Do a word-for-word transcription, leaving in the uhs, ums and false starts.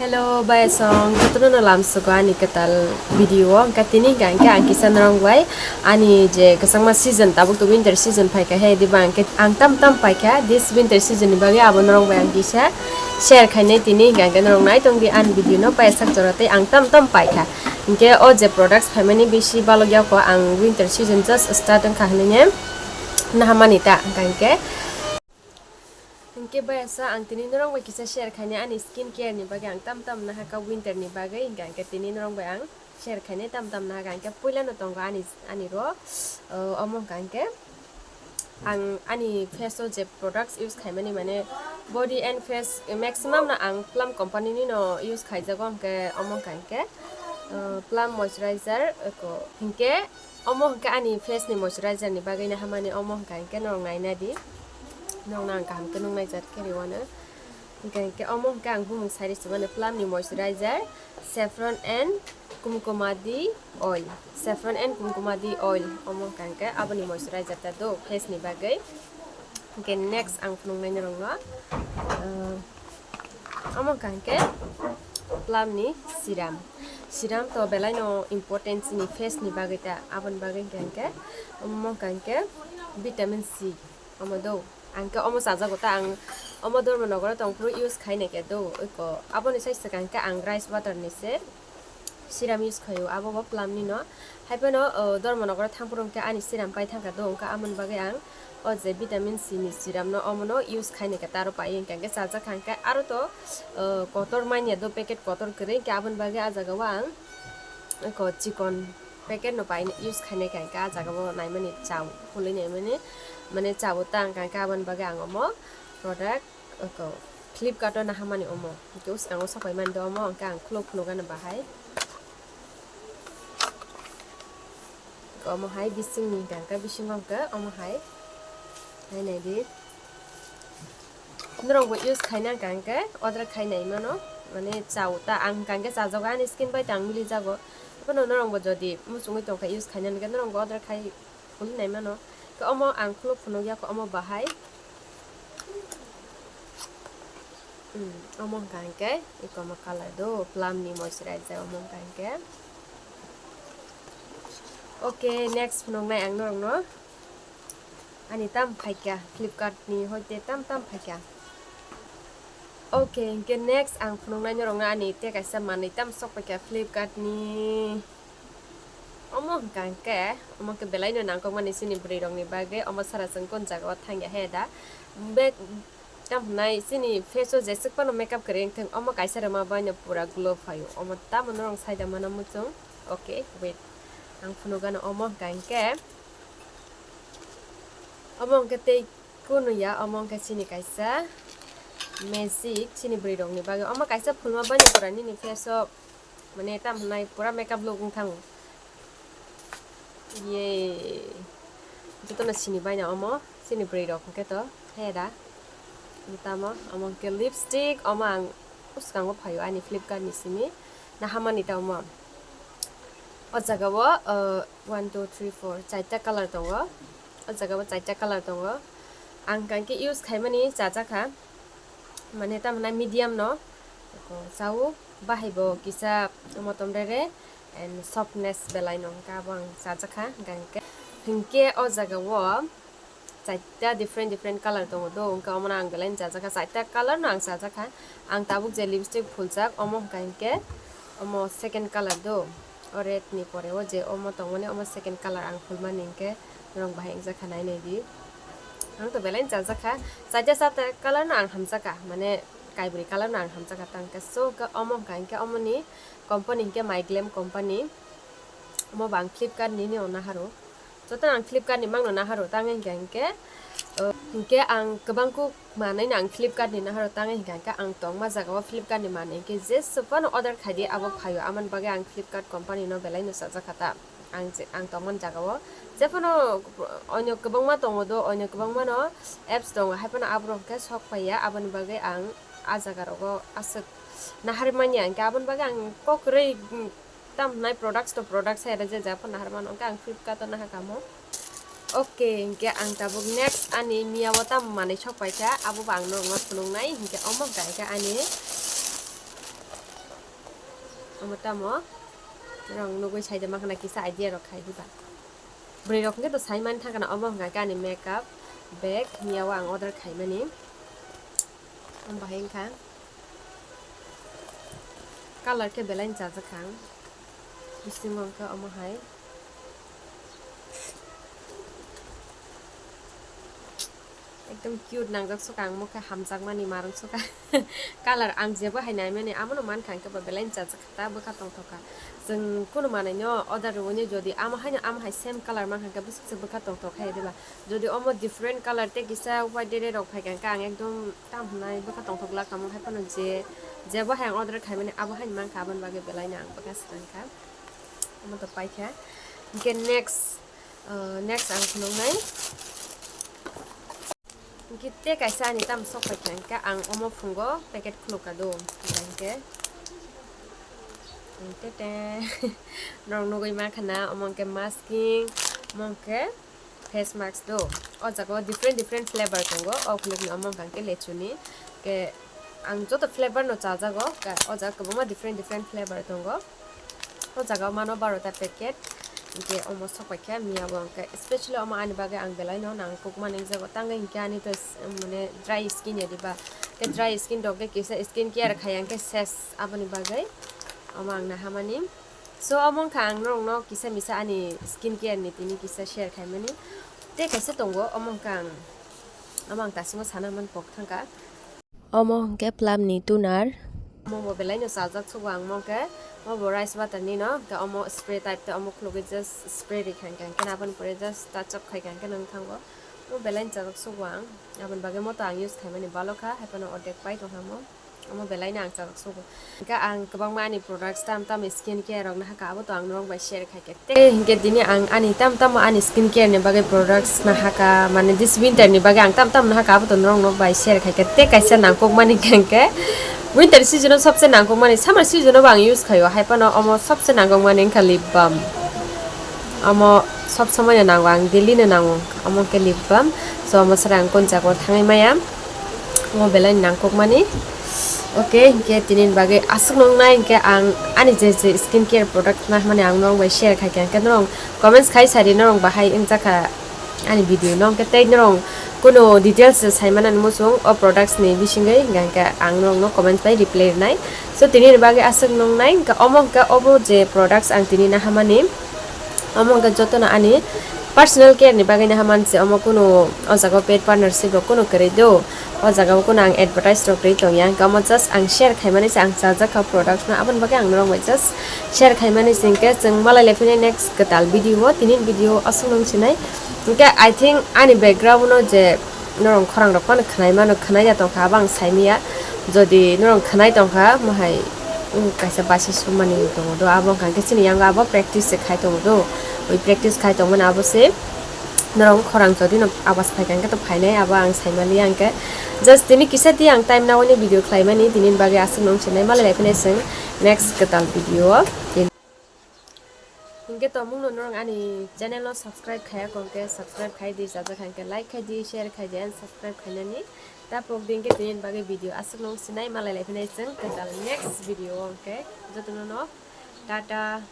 Hello, bayasong, jotono no lamsogo ani kwtal video o. Hwnkhe tini hwnkha hwnkhe ang kisa norok bai ani je kwchangma season, tabuk to winter season phaikha he, diba hwnkhe ang tam tam paikha this winter season ni bagwi, abo norok bai ang kisa share khainai tini hwnkha hwnkhe norok nai tongdi ani video no payasak jora tei ang tam tam paikha. Hwnkhe o je products phaimani bisi balok yakho, ang winter season just start wngkha hinwi nahamani ta hwnkha hwnkhe. Hwnkhe bayasa ang tini norok bai kisa share khainai ani skin care ni bagwi, ang tam tam nahakha winter ni bagwi, hwnkha hwnkhe tini norok bai ang share khainai tam tam nahakha. Hwnkhe puila no tongo ani, ani ro, o, omo hwnkha hwnkhe ang ani face o je products use khaimani, mane body and face maximum no ang Plum company ni no use khaijago, hwnkhe omo hwnkha hwnkhe, o, Plum moisturizer, eko hwnkhe Omo hwnkhe ani face ni moisturizer ni bagwi nahamani, omo hwnkha hwnkhe norok naina di, norok no ang kaham khe nuknai jat khe riwano. Hwnkha hwnkhe omo hwnkhe ang bumung sai rw sibano Plum ni moisturizer, saffron and kumkumadi oil, saffron and kumkumadi oil, omo hwnkha hwnkhe aboni moisturizer ta do face ni bagwi. Hwnkhe next ang phunuknai norokno, ah, omo hwnkha hwnkhe Plum ni serum. Serum to belai no important chini face ni bagwi ta, aboni bagwi hwnkha hwnkhe omo hwnkha hwnkhe vitamin C omo do. Ang khe omo chajago ta, ang omo Dharmanagar o tongphuru use khainai khe do, eko aboni sai swkang khe ang rice water ni se serum use khaio, abo bo Plum ni no. Haiphano, o, Dharmanagar o thangphuru hwnkhe ani serum pai thangkha do, hwnkhe amoni bagwi ang o je vitamin C ni serum no omo no use khainai khe taro pai, hwnkhe hwnkhe chajakha hwnkhe aro to, o, kotor manya do, packet kotor kwrwi, hwnkhe aboni bagwi ah jaga o ang eko chikon packet no pai use khainai kha, hwnkhe ah jaga o naimani chao, khulwi naimani, mane chao ta, hwnkhe hwnkhe aboni bagwi ang omo product eko Flipkart o nahamani omo. Hwnkhe swkango sok paimani do omo, hwnkhe ang khuluk phunukgano bahai. Omo hai bisingni hwnkha hwnkhe bisingo hwnkhe omo hai. Hai naidi. Norokbo use khaina hwnkha hwnkhe order khai nai mano. Mane chao ta ang hwnkha hwnkhe chajago, ani skin bai ta ang milijago. Bono norokbo jodi muchungwi tongkha use khaina hwnkhe norokbo order khai khulwi nai mano. Khe omo ang khuluk phunukya khe omo bahai. Hmm, omo hwnkha hwnkhe eko omo colour do, Plum ni moisturizer omo hwnkha hwnkhe. Okay, next phunuknai ang norokno. Ani tam phaikha, Flipkart ni hoite tam tam phaikha. Okay, hwnkhe next ang phunuknai norokno ani tei kaisa manwi tam sok paikha Flipkart ni. Omo hwnkha hwnkhe, omo khe belai no nangkukmani chini bwrwi rokni bagwi, omo sara chwng kon jaga o thangya he da. Bek, tamo hwnai chini face o jeswk phano makeup kwrwi wngthung, omo kaisa rwma bai no pura glow phaio. Omo tamo norok sai da mano muchung. Okay, wait. Ang phunukgano omo hwnkha hwnkhe. Omo hwnkhe tei kunu ya, omo hwnkhe chini kaisa magic, chini bwrwi rokni bagwi. Omo kaisa phulma bai no pura nini face o. Mane tam hwnai pura makeup look wng thango. Ye. Jotono sini baina omo, sini bwrwi rok hwnkhe to, hera. Tamo, omo hwnkhe lipstick, omo ang swkango phaio ani Flipkart ni simi. Nahamani ta omo. O jaga o, uh, one, two, three, four, chaita colour tongo. O jaga o chaita colour tongo. Ang hwnkhe use khaimani chajakha. Mane tamna medium no chao, bahai bo kisa motom rere and softness belai no hwnkhe abo ang chajakha hwnkhe. Hwnkhe o jaga o chaita different different colour tongo do, hwnkhe omono ang belai no chajakha, chaita colour no ang chajakha. Ang tabuk je lipstick phuljak omo hwnkha hwnkhe omo second colour do, o red ni pore o je omo tongmani omo second colour ang phulmani hwnkhe norok bahai wngjakha nai nai di. Ang to belai no chajakha, chaita chaita colour no ang hamjakha, mane kaibri colour no ang hamjakha tangkhe. So hwnkhe omo hwnkha hwnkhe omoni company hwnkhe My Glam company, omo bo ang Flipkart ni no naharo, joto ang Flipkart ni mangno naharo tangwi hwnkha hwnkhe, uh, hwnkhe ang kwbang kuk manwi no ang Flipkart ni naharo tangwi hwnkha hwnkhe ang tongma jaga o Flipkart ni manwi hwnkhe jeswk phano order khaidi abo phaio, amoni bagwi ang Flipkart company no belai no chajakha ta. Ang je, ang tongmani jaga o jephano onyo kwbangma tongo do, onyo kwbangma no apps tongo, haiphano aborok hwnkhe sok paiya, aboni bagwi ang ah jaga rogo aswk naharwi manya, hwnkhe aboni bagwi ang kok kwrwi, mm, tam hwnai products to products hai rwjak, jephano naharwi mano, hwnkhe ang Flipkart o nahakha mo. Okay, hwnkhe ang tabuk next ani miya o tamo manwi sok paikha, abo bo ang norokno phunuknai, hwnkhe omo hwnkha hwnkhe ani Omo tamo rong nugwi saida makhana kisa idea rok khai diba. Bwrwi rok hwnkhe to sai mani thangkha na omo hwnkha khe ani makeup bag miya o ang order khaimani. Omo bahai wngkha. Color khe belai ni chajakha ang. Bisingo hwnkhe omo hai. Ekdom cute nangjak sukha ang, mokhe hamjakmani marwng sukha. Color ang jebo hai naimani, amono mankha ang khe ba belai ni chajakha ta bwkha tongthokha. Chwng kunu manwino order rwini jodi amo haino amo hai same color mankha khe bwswk se bwkha tongthok hai diba. Jodi omo different color tei kisa white dere rok phaikha khe ang ekdom tam hwnai bwkha tongthok glak tamo hai phano je, jebo hai ang order khaimani abo haino mankha, aboni bagwi belai no ang bwkha swkangkha. Omo to paikha. Hwnkhe next, uh, next ang phunuknai. Hwnkhe tei kaisa ani tamo sok paikha hwnkhe ang omo phungo packet khulukha do. Hwnkhe, hwnkhe te, norok nugwi mankha na, omo hwnkhe masking, omo hwnkhe face mask do. O jaga o different different flavor tongo. O khulukni omo hwnkhe lechuni. Hwnkhe ang joto flavor no chajago. Ka-, o jaga kwbangma different different flavor tongo. O jaga o mano barota packet. Hwnkhe omo sok paikha miya bo hwnkhe, specially omo ani bagwi ang belai no nangkukmani wngjago. Tangwi hwnkhe ani to s-, mane dry skin ya diba. Tei dry skin rok khe kisa skin care khaiya hwnkhe ses aboni bagwi omo ang nahamani. So, omo wngkha ang norokno kisa misa ani skin care ni tini kisa share khaimani. Tei kaisa tongo, omo wngkha ang, omo ang dasingo sana man pok thangkha. Omo hwnkhe plum ni toner. Omo bo belai no chajak sugo ang mo khe, omo bo rice water ni no, hwnkhe omo spray type tei omo khulugwi just spray ri kha hwnkhe, hwnkhe aboni pore just touch up khai kha hwnkhe nang thango. Omo belai no chajak sugo ang, aboni bagwi mo to ang use khaimani balo kha, hai phano ordek pai tong kha mo. Omo belai no ang chajak sugo. Hwnkhe ang kwbangma ani products tam tam skin care rok nahaka, abo to ang norok bai share khaikha. Tei hwnkhe tini ang ani tam tamo ani skin care ni bagwi products nahaka, mane this winter ni bagwi ang tam tam nahaka, abo to norok nok bai share khaikha. Tei kaisa nangkukmani hwnkhe winter season o sobse nangkukmani, summer season o bo ang use khaio, hai phano omo sobse nangkukmani wngkha lip balm. Omo sob somoi no nango, ang daily no nango, omo khe lip balm. So omo sara ang kon jago thangwi maya. Omo belai nangkukmani. Okay, hwnkhe tini bagwi aswk nungnai hwnkhe ang ani je je skin care product nahmani ang norok bai share khaikha, hwnkhe norok comments khai sari norok bahai wngjakha ani video no, hwnkhe tei norok kunu details saimanani muchung o products ni bisingwi, hwnkhe ang norok no comments bai reply rwnai. So tini bagwi aswk nungnai hwnkhe omo hwnkhe obo je products ang tini nahamani. Omo hwnkhe jotono ani personal care ni bagwi naha manse, omo kunu o jaga o paid partnership rok kunu kwrwi do, o jaga o kunu ang advertise rok rwi tongya, hwnkhe omo just ang share khaimani se ang chajakha product no, aboni bagwi ang norok bai just share khaimani se, hwnkhe chwng malai lai phini next kwtal video o, tini video aswk nung sinai, hwnkhe I think ani background no je norok khorang rok phano khwnai mano, khwnai ya tongkha, abo ang saimanya. Jodi norok khwnai tongkha, mohai, um, kaisa basi sumani tongo do, abo wngkha khe chini yango abo practice se khai tongo do. Oi practice khai tongmani abo se norok khorang jodi no awas phai kha hwnkhe to phainai, abo ang saimaliya hwnkhe. Just tini kisa di ang time nawi video khlaimani, tini bagwi aswk nung sinai, malai lai phini chwng next kwtal video o. Hinkhe tongmungno norok ani channel no subscribe khaya kongkhe subscribe khai di, chajak kha hinkhe like khai di, share khai di and subscribe khainani. Tapok di hinkhe tini bagwi video aswk nung sinai, malai lai phinai chwng kwtal next video o hinkhe jotono no tata.